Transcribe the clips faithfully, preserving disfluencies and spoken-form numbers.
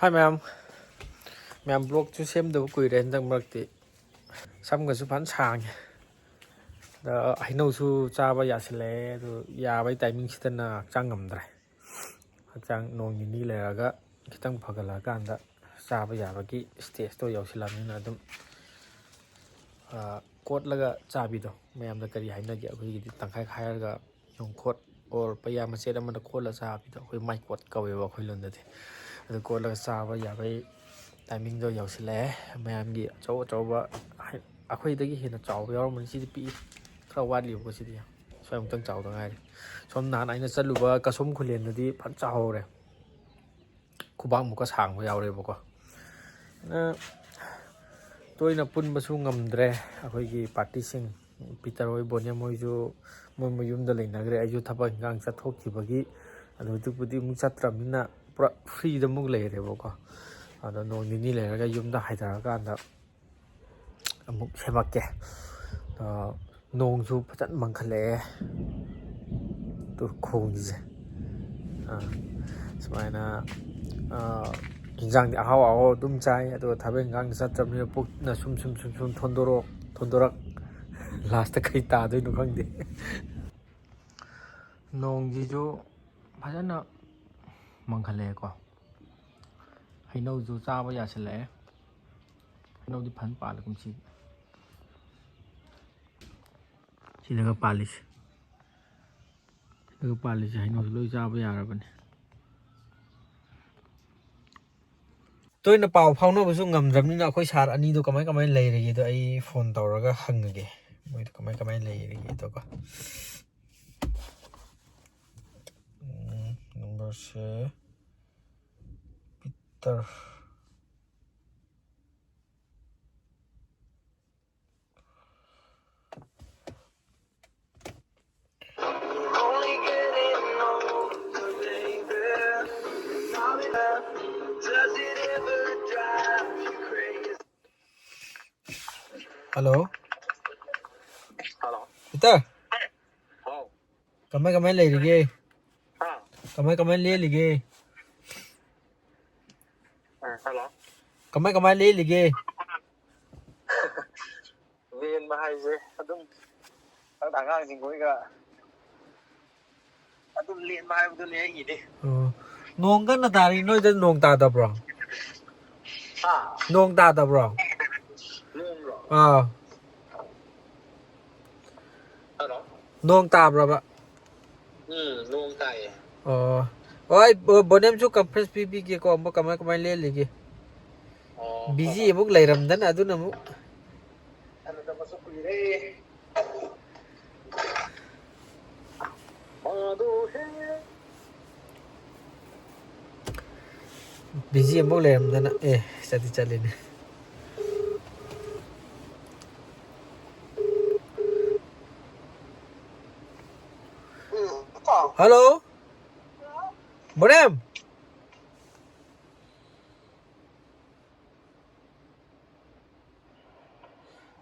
ꯍꯥꯏ ꯃꯌꯥꯝ, ꯃꯌꯥꯝ ꯕ꯭ꯂꯣꯛꯁꯨ ꯁꯦꯝꯗꯕ ꯀꯨꯏꯔꯦ ꯍꯟꯗꯛ ꯃꯔꯛꯇꯤ꯫ ꯁꯝꯒꯁꯨ ꯐꯖꯅ ꯁꯥꯡꯉꯦ꯫ ꯑꯗ ꯍꯩꯅꯧꯁꯨ ꯆꯥꯕ ꯌꯥꯁꯤꯜꯂꯛꯑꯦ꯫ ꯑꯗꯨ ꯌꯥꯕꯒꯤ ꯇꯥꯏꯃꯤꯡꯁꯤꯗꯅ ꯍꯛꯆꯥꯡ ꯉꯝꯗ꯭ꯔꯦ꯫ ꯍꯛꯆꯥꯡ ꯅꯣꯡ ꯅꯤꯅꯤ ꯂꯩꯔꯒ ꯈꯤꯇꯪ ꯐꯒꯠꯂꯛꯑꯀꯥꯟꯗ ꯆꯥꯕ ꯌꯥꯕꯒꯤ ꯁ꯭ꯇꯦꯖꯇꯣ ꯌꯧꯁꯤꯜꯂꯛꯑꯕꯅꯤꯅ ꯑꯗꯨꯝ, ꯑ, ꯀꯣꯠꯂꯒ ꯆꯥꯕꯤꯗꯣ꯫ ꯃꯌꯥꯝꯗ ꯀꯔꯤ ꯍꯥꯏꯅꯒꯦ? ꯑꯩꯈꯣꯏꯒꯤꯗꯤ ꯇꯪꯈꯥꯏ ꯈꯥꯏꯔꯒ ꯌꯣꯡꯈꯣꯠ ꯑꯣꯔ ꯄꯩꯌꯥ ꯃꯆꯦꯠ ꯑꯃꯗ ꯀꯣꯠꯂ ꯆꯥꯕꯤꯗꯣ, ꯑꯩꯈꯣꯏ ꯃꯥꯏ ꯀꯣꯠ ꯀꯧꯋꯦꯕ ꯑꯩꯈꯣꯏ ꯂꯣꯟꯗꯗꯤ꯫ ꯑꯗꯨ ꯀꯣꯠꯂꯒ ꯆꯥꯕ ꯌꯥꯕꯒꯤ ꯇꯥꯏꯃꯤꯡꯗꯣ ꯌꯧꯁꯤꯜꯂꯛꯑꯦ꯫ ꯃꯌꯥꯝꯒꯤ ꯑꯆꯧ ꯑꯆꯧꯕ, ꯍꯥꯏ-, ꯑꯩꯈꯣꯏꯗꯒꯤ ꯍꯦꯟꯅ ꯆꯥꯎꯕ ꯌꯥꯎꯔꯝꯃꯅꯤ꯫ ꯁꯤꯗꯤ ꯄꯤꯛꯏ, ꯈꯔ ꯋꯥꯠꯂꯤꯕꯀꯣ꯫ ꯁꯤꯗꯤ ꯁ꯭ꯋꯥꯏꯃꯨꯛꯇꯪ ꯆꯥꯎꯗ ꯉꯥꯏꯔꯤ꯫ ꯁꯣꯝ ꯅꯍꯥꯟ ꯑꯩꯅ ꯆꯠꯂꯨꯕ ꯀꯁꯣꯝ ꯈꯨꯂꯦꯟꯗꯗꯤ ꯐꯖꯅ ꯆꯥꯎꯍꯧꯔꯦ꯫ ꯈꯨꯕꯥꯛꯃꯨꯛꯀ ꯁꯥꯡꯕ ꯌꯥꯎꯔꯦꯕꯀꯣ꯫ ꯑꯗꯨꯅ ꯇꯣꯏꯅ ꯄꯨꯟꯕꯁꯨ ꯉꯝꯗ꯭ꯔꯦ꯫ ꯑꯩꯈꯣꯏꯒꯤ ꯄꯥꯔꯇꯤꯁꯤꯡ, ꯄꯤꯇꯔ ꯍꯣꯏ, ꯕꯣꯅꯤꯌꯝ ꯍꯣꯏꯁꯨ ꯃꯣꯏ ꯃꯌꯨꯝꯗ ꯂꯩꯅꯈ꯭ꯔꯦ꯫ ꯑꯩꯁꯨ ꯊꯕꯛ ꯏꯟꯈꯥꯡ ꯆꯠꯊꯣꯛꯈꯤꯕꯒꯤ, ꯑꯗꯨ ꯍꯧꯖꯤꯛꯄꯨꯗꯤ ꯑꯃꯨꯛ ꯆꯠꯇ꯭ꯔꯕꯅꯤꯅ ꯄꯨꯔꯥ ꯐ꯭ꯔꯤꯗ ꯑꯃꯨꯛ ꯂꯩꯔꯦꯕꯀꯣ꯫ ꯑꯗꯣ ꯅꯣꯡ ꯅꯤꯅꯤ ꯂꯩꯔꯒ ꯌꯨꯝꯗ ꯍꯥꯏꯊꯔꯀꯥꯟꯗ ꯑꯃꯨꯛ ꯁꯦꯝꯃꯛꯀꯦ꯫ ꯑ, ꯅꯣꯡꯁꯨ ꯐꯖꯅ ꯃꯪꯈꯠꯂꯛꯑꯦ꯫ ꯇꯨ ꯈꯣꯡꯉꯤꯁꯦ꯫ ꯑ, ꯁꯨꯃꯥꯏꯅ, ꯑ, ꯏꯟꯖꯥꯡꯗꯤ ꯑꯍꯥꯎ ꯑꯍꯥꯎ ꯑꯗꯨꯝ ꯆꯥꯏ, ꯑꯗꯨꯒ ꯊꯕꯛ ꯏꯟꯈꯥꯡꯗ ꯆꯠꯇ꯭ꯔꯕꯅꯤꯅ ꯄꯨꯛꯅ ꯁꯨꯝ, ꯁꯨꯝ, ꯁꯨꯝ, ꯁꯨꯝ ꯊꯣꯟꯗꯣꯔꯛ, ꯊꯣꯟꯗꯣꯔꯛ꯫ ꯂꯥꯁꯇ ꯀꯩ ꯇꯥꯗꯣꯏꯅꯣ ꯈꯪꯗꯦ꯫ ꯅꯣꯡꯁꯤꯁꯨ ꯐꯖꯅ ꯃꯪꯈꯠꯂꯛꯑꯦꯀꯣ꯫ ꯍꯩꯅꯧꯁꯨ ꯆꯥꯕ ꯌꯥꯁꯤꯜꯂꯛꯑꯦ꯫ ꯍꯩꯅꯧꯗꯤ ꯐꯖꯅ ꯄꯥꯜꯂꯦ ꯀꯨꯝꯁꯤ꯫ ꯁꯤꯗꯒ ꯄꯥꯜꯂꯤꯁꯦ꯫ ꯁꯤꯗꯒ ꯄꯥꯜꯂꯤꯁꯦ ꯍꯩꯅꯧꯁꯨ ꯂꯣꯏ ꯆꯥꯕ ꯌꯥꯔꯕꯅꯦ꯫ ꯇꯣꯏꯅ ꯄꯥꯎ ꯐꯥꯎꯅꯕꯁꯨ ꯉꯝꯗ꯭ꯔꯕꯅꯤꯅ ꯑꯩꯈꯣꯏ ꯁꯥꯔ ꯑꯅꯤꯗꯣ ꯀꯃꯥꯏ ꯀꯃꯥꯏꯅ ꯂꯩꯔꯤꯒꯦꯗꯣ ꯑꯩ ꯐꯣꯟ ꯇꯧꯔꯒ ꯍꯪꯉꯒꯦ꯫ ꯃꯣꯏꯗꯣ ꯀꯃꯥꯏ ꯀꯃꯥꯏꯅ ꯂꯩꯔꯤꯒꯦꯗꯣꯀꯣ꯫ ꯎꯝ, ꯅꯝꯕꯔꯁꯦ ꯄꯤꯇꯔ꯫ ꯍꯜꯂꯣ꯫ ꯍꯜꯂꯣ꯫ ꯄꯤꯇꯔ꯫ ꯍꯥꯎ꯫ ꯀꯃꯥꯏ ꯀꯃꯥꯏ ꯂꯩꯔꯤꯒꯦ? ꯍꯥ? ꯀꯃꯥꯏ ꯀꯃꯥꯏ ꯂꯦꯜꯂꯤꯒꯦ? ꯍꯜꯂꯣ꯫ ꯀꯃꯥꯏ ꯀꯃꯥꯏ ꯂꯦꯜꯂꯤꯒꯦ? ꯂꯦꯟꯕ ꯍꯥꯏꯁꯦ ꯑꯗꯨꯝ ꯈꯪꯗꯦ, ꯑꯉꯥꯡꯁꯤꯡ ꯈꯣꯏꯒ ꯑꯗꯨꯝ ꯂꯦꯟꯕ ꯍꯥꯏꯕꯗꯨꯅꯤ ꯑꯩꯒꯤꯗꯤ꯫ ꯑꯣ, ꯅꯣꯡ ꯀꯟꯅ ꯇꯥꯔꯤ, ꯅꯣꯏꯗ ꯅꯣꯡ ꯇꯥꯗꯕ꯭ꯔꯣ? ꯍꯥ? ꯅꯣꯡ ꯇꯥꯗꯕ꯭ꯔꯣ? ꯅꯣꯡꯂꯣ? ꯑꯥ꯫ ꯍꯜꯂꯣ? ꯅꯣꯡ ꯇꯥꯕ꯭ꯔꯕ? ꯎꯝ, ꯅꯣꯡ ꯇꯥꯏꯌꯦ꯫ ꯑꯣ꯫ ꯍꯣꯏ, ꯕꯣ-, ꯕꯣꯅꯦꯝꯁꯨ conference ꯄꯤꯕꯤꯒꯦꯀꯣ, ꯑꯃꯨꯛ ꯀꯃꯥꯏ ꯀꯃꯥꯏ ꯂꯦꯜꯂꯤꯒꯦ? ꯑꯣ, ꯕꯤꯖꯤ ꯍꯣꯏ, ꯍꯣꯏ꯫ ꯑꯃꯨꯛ ꯂꯩꯔꯝꯗꯅ ꯑꯗꯨꯅ ꯑꯃꯨꯛ꯫ ꯁꯥꯟꯅꯗꯕꯁꯨ ꯀꯨꯏꯔꯦ꯫ ꯑꯗꯨ ꯍꯦ꯫ ꯕꯤꯖꯤ ꯑꯃꯨꯛ ꯂꯩꯔꯝꯗꯅ꯫ ꯑꯦ, ꯆꯠꯇꯤ ꯆꯠꯂꯤꯅꯦ꯫ ꯎꯝ, ꯀꯣ꯫ ꯍꯜꯂꯣ꯫ ꯕꯣꯅꯦꯝ꯫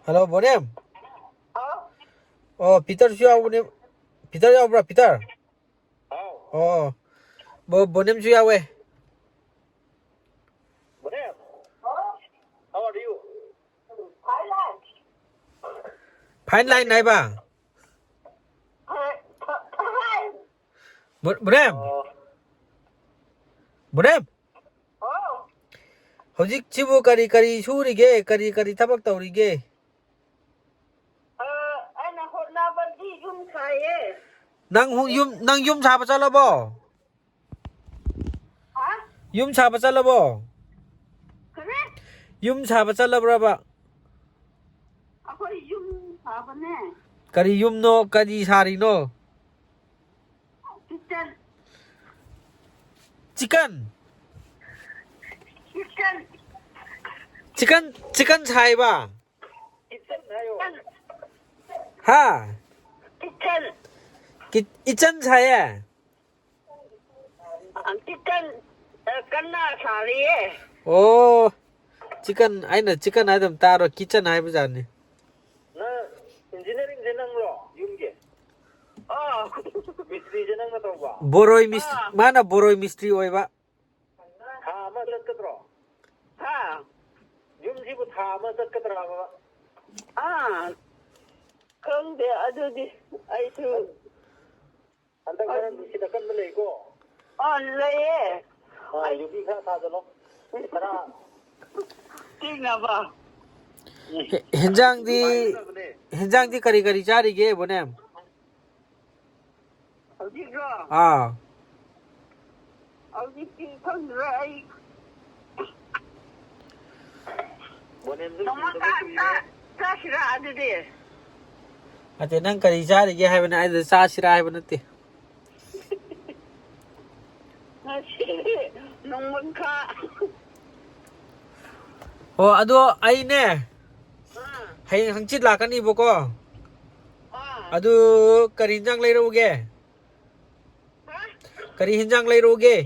ꯍꯜꯂꯣ, ꯕꯣꯅꯦꯝ꯫ ꯍꯥꯎ꯫ ꯑꯣ, ꯄꯤꯇꯔꯁꯨ ꯌꯥꯎꯕꯅꯦ꯫ ꯄꯤꯇꯔ ꯌꯥꯎꯕ꯭ꯔꯥ, ꯄꯤꯇꯔ? ꯍꯥꯎ꯫ ꯑꯣ, ꯕꯣ-, ꯕꯣꯅꯦꯝꯁꯨ ꯌꯥꯎꯋꯦ꯫ ꯕꯣꯅꯦꯝ꯫ ꯍꯥꯎ꯫ How are you? Fine line꯫ Fine line ꯍꯥꯏꯕ? ꯐ-, ꯐ-, fine꯫ ꯕꯣ-, ꯕꯣꯅꯦꯝ? ꯑꯣ꯫ ꯕꯣꯅꯦꯝ? ꯍꯥꯎ꯫ ꯍꯧꯖꯤꯛꯁꯤꯕꯨ ꯀꯔꯤ ꯀꯔꯤ ꯁꯨꯔꯤꯒꯦ? ꯀꯔꯤ ꯀꯔꯤ ꯊꯕꯛ ꯇꯧꯔꯤꯒꯦ? ꯑ, ꯑꯩꯅ ꯍꯣꯠꯅꯕꯗꯤ ꯌꯨꯝ ꯁꯥꯏꯌꯦ꯫ ꯅꯪ ꯍꯨ-, ꯌꯨꯝ, ꯅꯪ ꯌꯨꯝ ꯁꯥꯕ ꯆꯠꯂꯕꯣ? ꯍꯥ? ꯌꯨꯝ ꯁꯥꯕ ꯆꯠꯂꯕꯣ? ꯀꯔꯤ? ꯌꯨꯝ ꯁꯥꯕ ꯆꯠꯂꯕ꯭ꯔꯕ? ꯑꯩꯈꯣꯏ ꯌꯨꯝ ꯁꯥꯕꯅꯦ꯫ ꯀꯔꯤ ꯌꯨꯝꯅꯣ? ꯀꯔꯤ ꯁꯥꯔꯤꯅꯣ? Kitchen꯫ Chicken? Kitchen꯫ Chicken, chicken ꯁꯥꯏꯕ? ꯍꯥ? Kitchen꯫ ꯀꯤ-, kitchen ꯁꯥꯏꯌꯦ? ꯑ, kitchen, ꯑ, ꯀꯟꯅ ꯁꯥꯔꯤꯌꯦ꯫ ꯑꯣ, chicken, ꯑꯩꯅ chicken ꯍꯥꯏꯗꯝ ꯇꯥꯔꯣ, kitchen ꯍꯥꯏꯕꯖꯥꯠꯅꯤ꯫ ꯅꯪ engineeringꯁꯦ ꯅꯪꯂꯣ ꯌꯨꯝꯒꯤ? ꯑꯥ꯫ ꯃꯤꯁꯇ꯭ꯔꯤꯁꯦ ꯅꯪꯅ ꯇꯧꯕ? ꯕꯣꯔꯣꯏ ꯃꯤꯁ-, ꯑꯥ꯫ ꯃꯥꯅ ꯕꯣꯔꯣꯏ ꯃꯤꯁꯇ꯭ꯔꯤ ꯑꯣꯏꯕ꯫ ꯊꯥ ꯑꯃ ꯆꯠꯀꯗ꯭ꯔꯣ? ꯌꯨꯝꯁꯤꯕꯨ ꯊꯥ ꯑꯃ ꯆꯠꯀꯗ꯭ꯔꯥꯕ? ꯑꯥ, ꯈꯪꯗꯦ ꯑꯗꯨꯗꯤ ꯑꯩꯁꯨ꯫ ꯍꯟꯗꯛ ꯃꯔꯛ ꯅꯨꯡꯁꯤꯠ ꯑꯀꯟꯕ ꯂꯩꯀꯣ? ꯑꯥ, ꯂꯩꯌꯦ꯫ ꯑꯥ, ꯌꯨꯕꯤ ꯈꯔ ꯊꯥꯖꯜꯂꯣ꯫ ꯈꯔ ꯆꯤꯛꯅꯕ꯫ ꯍꯦ-, ꯍꯦꯟꯖꯥꯡꯗꯤ, ꯅꯨꯡꯉꯥꯏꯒꯗꯕꯅꯦ꯫ ꯍꯦꯟꯖꯥꯡꯗꯤ ꯀꯔꯤ ꯀꯔꯤ ꯆꯥꯔꯤꯒꯦ, ꯕꯣꯅꯦꯝ? ꯍꯧꯖꯤꯛꯔꯣ? ꯑꯥ꯫ ꯍꯧꯖꯤꯛꯇꯤ ꯈꯪꯗ꯭ꯔꯦ ꯑꯩ꯫ ꯅꯣꯡꯃ ꯆꯥ-, ꯆꯥ-, ꯆꯥꯁꯤꯔꯥ ꯑꯗꯨꯗꯤ? ꯅꯠꯇꯦ, ꯅꯪ ꯀꯔꯤ ꯆꯥꯔꯤꯒꯦ ꯍꯥꯏꯕꯅꯦ, ꯑꯩꯗꯤ ꯆꯥꯁꯤꯔꯥ ꯍꯥꯏꯕ ꯅꯠꯇꯦ꯫ ꯉꯁꯤꯗꯤ ꯅꯣꯡꯃꯪꯈꯥ꯫ ꯑꯣ, ꯑꯗꯣ ꯑꯩꯅꯦ, ꯑꯥ꯫ ꯍꯌꯦꯡ ꯍꯪꯆꯤꯠ ꯂꯥꯛꯀꯅꯤꯕꯀꯣ꯫ ꯑꯥ꯫ ꯑꯗꯨ ꯀꯔꯤ ꯏꯟꯖꯥꯡ ꯂꯩꯔꯛꯎꯒꯦ? ꯍꯥ? ꯀꯔꯤ ꯍꯤꯟꯖꯥꯡ ꯂꯩꯔꯛꯎꯒꯦ?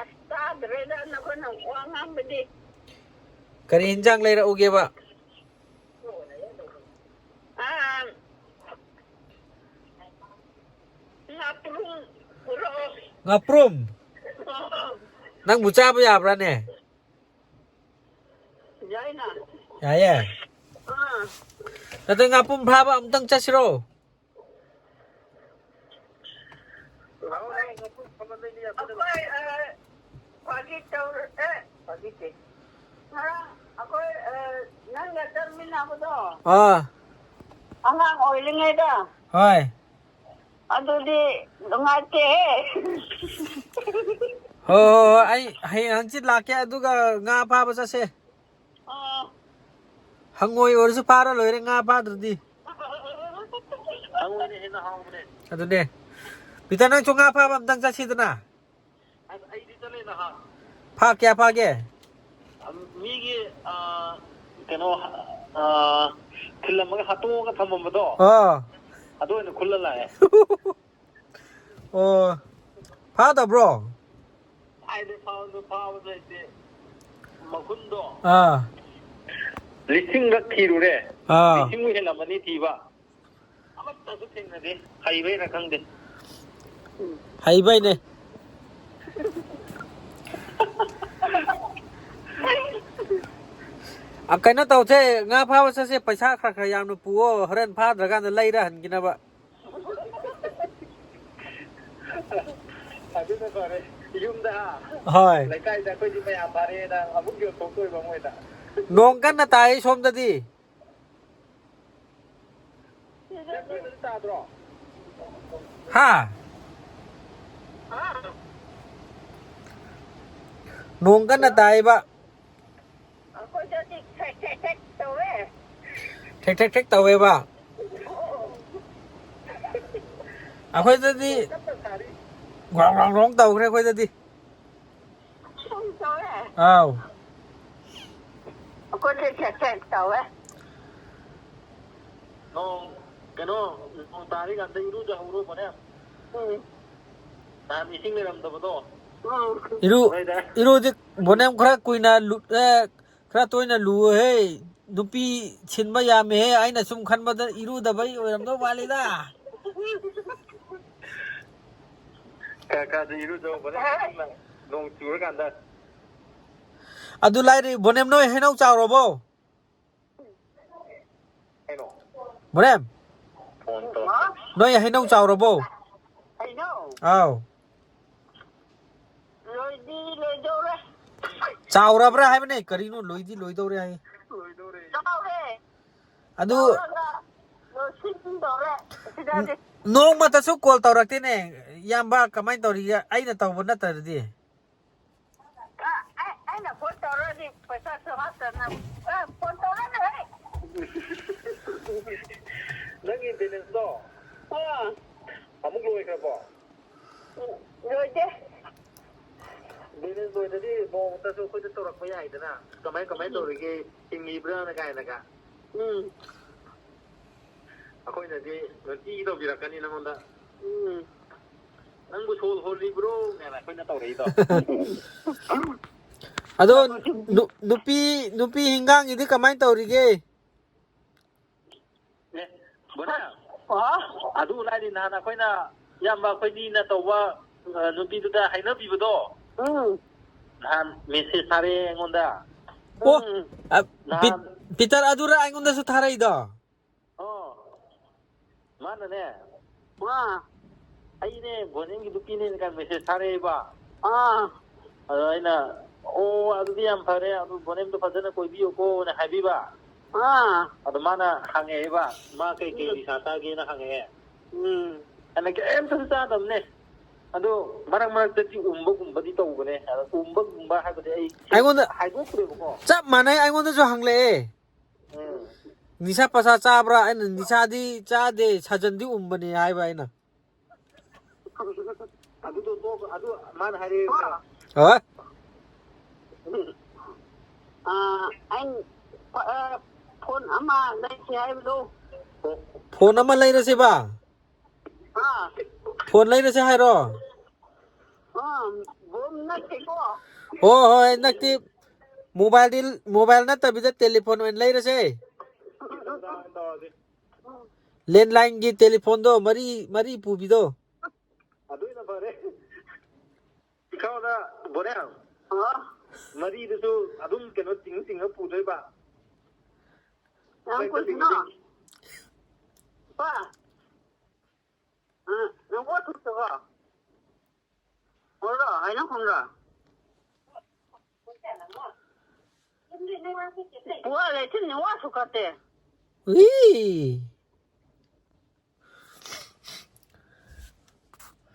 ꯑꯁ, ꯇꯥꯗ꯭ꯔꯦꯗ ꯅꯈꯣꯏꯅ ꯋꯥ ꯉꯥꯡꯕꯗꯤ꯫ ꯀꯔꯤ ꯍꯤꯟꯖꯥꯡ ꯂꯩꯔꯛꯎꯒꯦꯕ? ꯑꯥ, ꯉꯥꯄ꯭ꯔꯨꯝ ꯄꯨꯔꯛꯑꯣ꯫ ꯉꯥꯄ꯭ꯔꯨꯝ? ꯑꯥ꯫ ꯅꯪꯕꯨ ꯆꯥꯕ ꯌꯥꯕ꯭ꯔꯥꯅꯦ? ꯌꯥꯏꯅ꯫ ꯌꯥꯏꯌꯦ? ꯑꯥ꯫ ꯅꯠꯇ꯭ꯔ ꯉꯥꯄ꯭ꯔꯨꯝ ꯐꯥꯕ ꯑꯃꯨꯛꯇꯪ ꯆꯠꯁꯤꯔꯣ? ꯑꯩꯈꯣꯏ, ꯑ, ꯐꯥꯒꯤ ꯇꯧꯔ-, ꯑꯦ, ꯐꯥꯒꯤ ꯇꯧ-, ꯉꯔꯥꯡ ꯑꯩꯈꯣꯏ, ꯑ, ꯅꯪꯒ ꯆꯠꯃꯤꯟꯅꯕꯗꯣ, ꯑꯥ꯫ ꯑꯉꯥꯡ ꯑꯣꯏꯔꯤꯉꯩꯗ꯫ ꯍꯣꯏ꯫ ꯑꯗꯨꯗꯤ ꯅꯨꯡꯉꯥꯏꯇꯦꯍꯦ꯫ ꯍꯣꯏ, ꯍꯣꯏ, ꯍꯣꯏ, ꯑꯩ ꯍꯌꯦꯡ ꯍꯪꯆꯤꯠ ꯂꯥꯛꯀꯦ, ꯑꯗꯨꯒ ꯉꯥ ꯐꯥꯕ ꯆꯠꯁꯦ꯫ ꯑꯥ꯫ ꯍꯪꯉꯣꯏ ꯑꯣꯏꯔꯁꯨ ꯐꯥꯔ ꯂꯣꯏꯔꯦ, ꯉꯥ ꯐꯥꯗ꯭ꯔꯗꯤ꯫ ꯍꯪꯉꯣꯏꯅ ꯍꯦꯟꯅ ꯍꯥꯎꯕꯅꯦ꯫ ꯑꯗꯨꯅꯦ꯫ ꯄꯤꯇꯔ, ꯅꯪꯁꯨ ꯉꯥ ꯐꯥꯕ ꯑꯝꯇꯪ ꯆꯠꯁꯤꯗꯅ꯫ ꯑꯁ, ꯑꯩꯗꯤ ꯆꯠꯂꯦ ꯅꯍꯥꯟ꯫ ꯐꯥ-, ꯀꯌꯥ ꯐꯥꯒꯦ? ꯑꯝ, ꯃꯤꯒꯤ, ꯑꯥ, ꯀꯩꯅꯣ, ꯑꯥ, ꯊꯤꯜꯂꯝꯃꯒ ꯍꯥꯠꯇꯣꯛꯑꯒ ꯊꯝꯃꯝꯕꯗꯣ, ꯑꯥ꯫ ꯑꯗꯨ ꯑꯣꯏꯅ ꯈꯨꯜꯂ ꯂꯥꯛꯑꯦ꯫ ꯑꯣ, ꯐꯥꯗꯕ꯭ꯔꯣ? ꯀꯥꯏꯗ ꯐꯥꯕꯅꯣ, ꯐꯥꯕꯁꯨ ꯍꯩꯇꯦ꯫ ꯃꯈꯨꯟꯗꯣ ꯑꯥ꯫ ꯂꯤꯁꯤꯡꯂꯛ ꯊꯤꯔꯨꯔꯦ꯫ ꯑꯥ꯫ ꯂꯤꯁꯤꯡꯃꯨꯛ ꯍꯦꯜꯂꯝꯃꯅꯤ ꯊꯤꯕ꯫ ꯑꯃꯠꯇꯁꯨ ꯊꯦꯡꯅꯗꯦ꯫ ꯍꯩꯕꯩꯔꯥ ꯈꯪꯗꯦ꯫ ꯍꯩꯕꯩꯅꯦ꯫ ꯑ, ꯀꯩꯅꯣ ꯇꯧꯁꯦ, ꯉꯥ ꯐꯥꯕ ꯆꯠꯁꯦ, ꯄꯩꯁꯥ ꯈꯔ ꯈꯔ ꯌꯥꯝꯅ ꯄꯨꯑꯣ, ꯍꯣꯔꯦꯟ ꯐꯥꯗ꯭ꯔꯀꯥꯟꯗ ꯂꯩꯔ ꯍꯟꯈꯤꯅꯕ꯫ ꯑꯗꯨꯅ ꯐꯔꯦ꯫ ꯌꯨꯝꯗ, ꯍꯣꯏ꯫ ꯂꯩꯀꯥꯏꯗ ꯑꯩꯈꯣꯏꯗꯤ ꯃꯌꯥꯝ ꯐꯥꯔꯦꯅ ꯑꯃꯨꯛ ꯌꯣꯟꯊꯣꯛꯇꯣꯏꯕ ꯃꯣꯏꯗ꯫ ꯅꯣꯡ ꯀꯟꯅ ꯇꯥꯏ ꯁꯣꯝꯗꯗꯤ꯫ ꯍꯥ? ꯅꯣꯡ ꯀꯟꯅ ꯇꯥꯏꯕ꯫ ꯑꯩꯈꯣꯏꯗꯗꯤ ꯊꯦꯛ ꯊꯦꯛ ꯊꯦꯛ ꯇꯧꯋꯦ꯫ ꯊꯦꯛ ꯊꯦꯛ ꯊꯦꯛ ꯇꯧꯋꯦꯕ꯫ ꯑꯩꯈꯣꯏꯗꯗꯤ ꯒ꯭ꯔꯣꯡ ꯒ꯭ꯔꯣꯡ ꯒ꯭ꯔꯣꯡ ꯇꯧꯈ꯭ꯔꯦ ꯑꯩꯈꯣꯏꯗꯗꯤ꯫ ꯇꯧꯋꯦ꯫ ꯑꯥꯎ꯫ ꯑꯩꯈꯣꯏꯗꯤ ꯊꯦꯛ ꯊꯦꯛ ꯇꯧꯋꯦ꯫ ꯅꯣꯡ, ꯀꯩꯅꯣ, ꯅꯣꯡ ꯇꯥꯔꯤꯀꯥꯟꯗ ꯏꯔꯨꯖꯍꯧꯔꯣ, ꯕꯣꯅꯦꯝ꯫ ꯎꯝ꯫ ꯅꯍꯥꯟ ꯏꯁꯤꯡ ꯂꯩꯔꯝꯗꯕꯗꯣ꯫ ꯎꯝ꯫ ꯏꯔꯨ-, ꯅꯣꯏꯗ꯫ ꯏꯔꯨꯗꯤ, ꯕꯣꯅꯦꯝ, ꯈꯔ ꯀꯨꯏꯅ ꯂꯨ-, ꯑꯦ, ꯈꯔ ꯇꯣꯏꯅ ꯂꯨꯍꯦ꯫ ꯅꯨꯄꯤ ꯁꯤꯟꯕ ꯌꯥꯝꯃꯦꯍꯦ꯫ ꯑꯩꯅ ꯁꯨꯝ ꯈꯟꯕꯗ ꯏꯔꯨꯗꯕꯩ ꯑꯣꯏꯔꯝꯗꯧ ꯃꯥꯜꯂꯤꯗ꯫ ꯀꯥ-, ꯀꯥꯗ ꯏꯔꯨꯖꯧ, ꯕꯣꯅꯦꯝ, ꯏꯁꯤꯡꯅ ꯅꯣꯡ ꯆꯨꯔꯀꯥꯟꯗ꯫ ꯑꯗꯨ ꯂꯥꯏꯔꯤ, ꯕꯣꯅꯦꯝ, ꯅꯣꯏ ꯍꯩꯅꯧ ꯆꯥꯎꯔꯕꯣ? ꯀꯩꯅꯣ? ꯕꯣꯅꯦꯝ? ꯐꯣꯟ ꯇꯧꯔꯛꯀꯦ꯫ ꯅꯣꯏ ꯍꯩꯅꯧ ꯆꯥꯎꯔꯕꯣ? ꯍꯩꯅꯧ? ꯑꯥꯎ꯫ ꯂꯣꯏꯗꯤ ꯂꯣꯏꯗꯧꯔꯦ꯫ ꯆꯥꯎꯔꯕ꯭ꯔꯥ ꯍꯥꯏꯕꯅꯦ, ꯀꯔꯤꯅꯣ ꯂꯣꯏꯗꯤ ꯂꯣꯏꯗꯧꯔꯦ ꯍꯥꯏ? ꯂꯣꯏꯗꯧꯔꯦ꯫ ꯆꯥꯎꯔꯦ꯫ ꯑꯗꯨ ꯆꯥꯎꯔꯒ ꯂꯣꯏꯁꯤꯟꯗꯧꯔꯦ꯫ ꯁꯤꯗꯗꯤ꯫ ꯅꯣꯡꯃꯇꯁꯨ call ꯇꯧꯔꯛꯇꯦꯅꯦ, ꯏꯌꯥꯝꯕ, ꯀꯃꯥꯏꯅ ꯇꯧꯔꯤꯒꯦ? ꯑꯩꯅ ꯇꯧꯕ ꯅꯠꯇ꯭ꯔꯗꯤ꯫ ꯑ, ꯑꯩ, ꯑꯩꯅ phone ꯇꯧꯔꯗꯤ ꯄꯩꯁꯥꯁꯨ ꯍꯥꯞꯇꯅ꯫ ꯑ, phone ꯇꯧꯔꯛꯑꯅꯨꯍꯦ꯫ ꯅꯪꯒꯤ balanceꯇꯣ ꯑ꯫ ꯑꯃꯨꯛ ꯂꯣꯏꯈ꯭ꯔꯕꯣ? ꯎꯝ, ꯂꯣꯏꯗꯦ꯫ Balance ꯂꯣꯏꯗꯗꯤ ꯅꯣꯡꯃꯇꯁꯨ ꯑꯩꯈꯣꯏꯗ ꯇꯧꯔꯛꯄ ꯌꯥꯏꯗꯅ꯫ ꯀꯃꯥꯏ, ꯀꯃꯥꯏ ꯎꯝ꯫ ꯇꯧꯔꯤꯒꯦ? ꯍꯤꯡꯉꯤꯕ꯭ꯔꯥꯅ ꯀꯥꯏꯅꯒ꯫ ꯎꯝ꯫ ꯑꯩꯈꯣꯏꯅꯗꯤ ꯅꯨꯡꯇꯤꯒꯤ ꯇꯧꯕꯤꯔꯛꯀꯅꯤ ꯅꯪꯉꯣꯟꯗ꯫ ꯎꯝ꯫ "ꯅꯪꯕꯨ ꯁꯣꯜ ꯍꯣꯜꯂꯤꯕ꯭ꯔꯣ?" ꯅꯦꯅ ꯑꯩꯈꯣꯏꯅ ꯇꯧꯔꯛꯏꯗꯣ꯫ ꯑꯗꯣ ꯅꯨ-, ꯅꯨꯄꯤ, ꯅꯨꯄꯤ ꯍꯤꯡꯒꯥꯡꯒꯤꯗꯤ ꯀꯃꯥꯏꯅ ꯇꯧꯔꯤꯒꯦ? ꯑꯦ, ꯕꯣꯅꯦ? ꯍꯥ? ꯑꯗꯨ ꯂꯥꯏꯔꯤ ꯅꯍꯥꯟ ꯑꯩꯈꯣꯏꯅ, ꯏꯌꯥꯝꯕ ꯑꯩꯈꯣꯏꯅꯤꯅ ꯇꯧꯕ, ꯑ, ꯅꯨꯄꯤꯗꯨꯗ ꯍꯥꯏꯅꯕꯤꯕꯗꯣ? ꯎꯝ꯫ ꯅꯍꯥꯟ message ꯊꯥꯔꯛꯑꯦ ꯑꯩꯉꯣꯟꯗ꯫ ꯑꯣ, ꯎꯝ꯫ ꯑ, ꯄꯤ- ꯅꯍꯥꯟ ꯄꯤꯇꯔ ꯑꯗꯨꯔ ꯑꯩꯉꯣꯟꯗꯁꯨ ꯊꯥꯔꯛꯏꯗꯣ? ꯑꯣ, ꯃꯥꯅꯅꯦ, ꯑꯥ ꯑꯩꯅꯦ ꯕꯣꯅꯤꯝꯒꯤ ꯅꯨꯄꯤꯅꯦꯅ ꯀꯥꯏ ꯃꯦꯁꯦꯖ ꯊꯥꯔꯛꯑꯦꯕ꯫ ꯑꯥ ꯑꯗꯣ ꯑꯩꯅ, "ꯑꯣ, ꯑꯗꯨꯗꯤ ꯌꯥꯝ ꯐꯔꯦ, ꯑꯗꯨ ꯕꯣꯅꯤꯝꯗꯣ ꯐꯖꯅ ꯀꯣꯏꯕꯤꯌꯨꯀꯣꯅ" ꯍꯥꯏꯕꯤꯕ꯫ ꯑꯥ ꯑꯗꯣ ꯃꯥꯅ ꯍꯪꯉꯛꯑꯦꯕ, ꯃꯥ ꯀꯩꯀꯩ ꯅꯤꯁꯥ ꯆꯥꯒꯦꯅ ꯍꯪꯉꯛꯑꯦ꯫ ꯎꯝ ꯑꯩꯅ ꯀꯩꯝꯇꯁꯨ ꯆꯥꯗꯕꯅꯦ꯫ ꯑꯗꯣ ꯃꯔꯛ ꯃꯔꯛꯇꯗꯤ ꯎꯝꯕꯒꯨꯝꯕꯗꯤ ꯇꯧꯕꯅꯦ꯫ ꯑꯗꯣ ꯎꯝꯕꯒꯨꯝꯕ ꯍꯥꯏꯕꯗꯤ ꯑꯩ ꯑꯩꯉꯣꯟꯗ ꯍꯥꯏꯗꯣꯛꯇ꯭ꯔꯦꯕꯀꯣ꯫ ꯆꯞ ꯃꯥꯟꯅꯩ, ꯑꯩꯉꯣꯟꯗꯁꯨ ꯍꯪꯂꯛꯑꯦ꯫ ꯎꯝ꯫ "ꯅꯤꯁꯥ ꯄꯁꯥ ꯆꯥꯕ꯭ꯔꯥ?" ꯑꯩꯅ, "ꯅꯤꯁꯥꯗꯤ ꯆꯥꯗꯦ, ꯁꯥꯖꯟꯗꯤ ꯎꯝꯕꯅꯦ" ꯍꯥꯏꯕ ꯑꯩꯅ꯫ ꯑꯗꯨꯗꯣ ꯇꯣꯛ-, ꯑꯗꯨ ꯃꯥꯅ ꯍꯥꯏꯔꯛꯑꯦꯕ꯫ ꯍꯣꯏ꯫ ꯑꯥ ꯑꯩꯅ ꯑ, ꯐꯣꯟ ꯑꯃ ꯂꯩꯁꯦ ꯍꯥꯏꯕꯗꯣ꯫ ꯐꯣꯟ ꯑꯃ ꯂꯩꯔꯁꯦꯕ? ꯑꯥ ꯐꯣꯟ ꯂꯩꯔꯁꯦ ꯍꯥꯏꯔꯣ? ꯑꯥ ꯕꯣꯝ ꯅꯠꯇꯦꯀꯣ꯫ ꯍꯣꯏ ꯍꯣꯏ, ꯅꯛꯇꯤ ꯃꯣꯕꯥꯏꯜꯗꯤ, ꯃꯣꯕꯥꯏꯜ ꯅꯠꯇꯕꯤꯗ ꯇꯦꯂꯤꯐꯣꯟ ꯑꯣꯏꯅ ꯂꯩꯔꯁꯦ꯫ ꯂꯦꯟꯂꯥꯏꯟꯒꯤ ꯇꯦꯂꯤꯐꯣꯟꯗꯣ ꯃꯔꯤ, ꯃꯔꯤ ꯄꯨꯕꯤꯗꯣ꯫ ꯑꯗꯨꯅ ꯐꯔꯦ꯫ ꯏꯈꯥꯎꯗ ꯕꯣꯔꯦ꯫ ꯑꯥ ꯃꯔꯤꯗꯨꯁꯨ ꯑꯗꯨꯝ ꯀꯩꯅꯣ ꯆꯤꯡ ꯆꯤꯡꯉ ꯄꯨꯗꯣꯏꯕ꯫ ꯌꯥꯝ ꯀꯨꯏꯅꯣ꯫ ꯄꯥ ꯑ, ꯅꯪ ꯋꯥ ꯊꯣꯛꯇꯕ? ꯑꯣꯔꯣ, ꯍꯥꯏꯅ ꯈꯨꯝꯔꯣ? ꯄꯨꯋꯥ ꯂꯩ ꯊꯤꯟ ꯋꯥ ꯊꯣꯛꯀꯠꯇꯦ꯫ ꯎꯏ꯫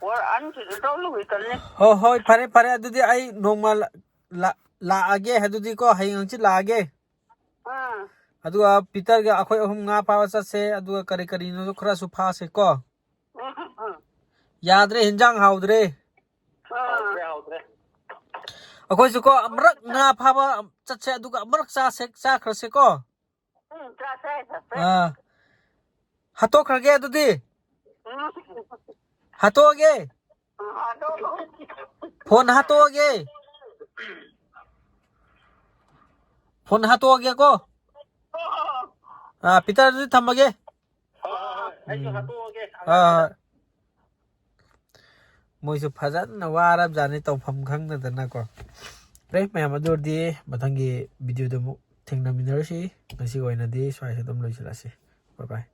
ꯑꯣꯔ ꯑꯟ ꯊꯤꯟ ꯇꯧ ꯂꯨꯏ ꯀꯜꯂꯦ꯫ ꯍꯣ, ꯍꯣꯏ, ꯐꯔꯦ, ꯐꯔꯦ꯫ ꯑꯗꯨꯗꯤ ꯑꯩ ꯅꯣꯡꯃ ꯂꯥ-, ꯂꯥ-, ꯂꯥꯛꯑꯒꯦ꯫ ꯑꯗꯨꯗꯤꯀꯣ, ꯍꯌꯦꯡ ꯍꯪꯆꯤꯠ ꯂꯥꯛꯑꯒꯦ꯫ ꯑꯥ꯫ ꯑꯗꯨꯒ ꯄꯤꯇꯔꯒ ꯑꯩꯈꯣꯏ ꯑꯍꯨꯝ ꯉꯥ ꯐꯥꯕ ꯆꯠꯁꯦ꯫ ꯑꯗꯨꯒ ꯀꯔꯤ ꯀꯔꯤꯅꯣꯗꯣ ꯈꯔꯁꯨ ꯐꯥꯁꯦꯀꯣ꯫ ꯎꯝ, ꯎꯝ, ꯎꯝ꯫ ꯌꯥꯗ꯭ꯔꯦ, ꯍꯤꯟꯖꯥꯡ ꯍꯥꯎꯗ꯭ꯔꯦ꯫ ꯑꯥ꯫ ꯍꯥꯎꯗ꯭ꯔꯦ꯫ ꯑꯩꯈꯣꯏꯁꯨꯀꯣ ꯑꯃꯨꯔꯛ ꯉꯥ ꯐꯥꯕ ꯆꯠꯁꯦ, ꯑꯗꯨꯒ ꯑꯃꯨꯔꯛ ꯆꯥꯁꯦ, ꯆꯥꯈ꯭ꯔꯁꯦꯀꯣ꯫ ꯎꯝ, ꯆꯥꯁꯦ, ꯆꯥꯁꯦ꯫ ꯑꯥ꯫ ꯍꯥꯠꯇꯣꯛꯈ꯭ꯔꯒꯦ ꯑꯗꯨꯗꯤ꯫ ꯎꯝ꯫ ꯍꯥꯠꯇꯣꯛꯑꯒꯦ꯫ ꯎꯝ, ꯍꯥꯠꯇꯣꯛꯑꯣ꯫ ꯐꯣꯟ ꯍꯥꯠꯇꯣꯛꯑꯒꯦ꯫ ꯐꯣꯟ ꯍꯥꯠꯇꯣꯛꯑꯒꯦꯀꯣ꯫ ꯑꯥ, ꯄꯤꯇꯔ, ꯑꯗꯨꯗꯤ ꯊꯝꯃꯒꯦ꯫ ꯍꯣꯏ, ꯍꯣꯏ, ꯍꯣꯏ꯫ ꯑꯩꯁꯨ ꯎꯝ꯫ ꯍꯥꯠꯇꯣꯛꯑꯒꯦ꯫ ꯍꯣꯏ, ꯍꯣꯏ꯫ ꯃꯣꯏꯁꯨ ꯐꯖꯅ ꯋꯥꯔꯕꯖꯥꯠꯅꯤ, ꯇꯧꯐꯝ ꯈꯪꯗꯗꯅꯀꯣ꯫ ꯐꯔꯦ ꯃꯌꯥꯝ, ꯑꯗꯨ ꯑꯣꯏꯔꯗꯤ ꯃꯊꯪꯒꯤ ꯚꯤꯗꯤꯑꯣꯗ ꯑꯃꯨꯛ ꯊꯦꯡꯅꯃꯤꯟꯅꯔꯁꯤ꯫ ꯉꯁꯤꯒꯤ ꯑꯣꯏꯅꯗꯤ ꯁ꯭ꯋꯥꯏꯁꯤꯗ ꯑꯗꯨꯝ ꯂꯣꯏꯁꯤꯜꯂꯁꯤ꯫ Bye bye꯫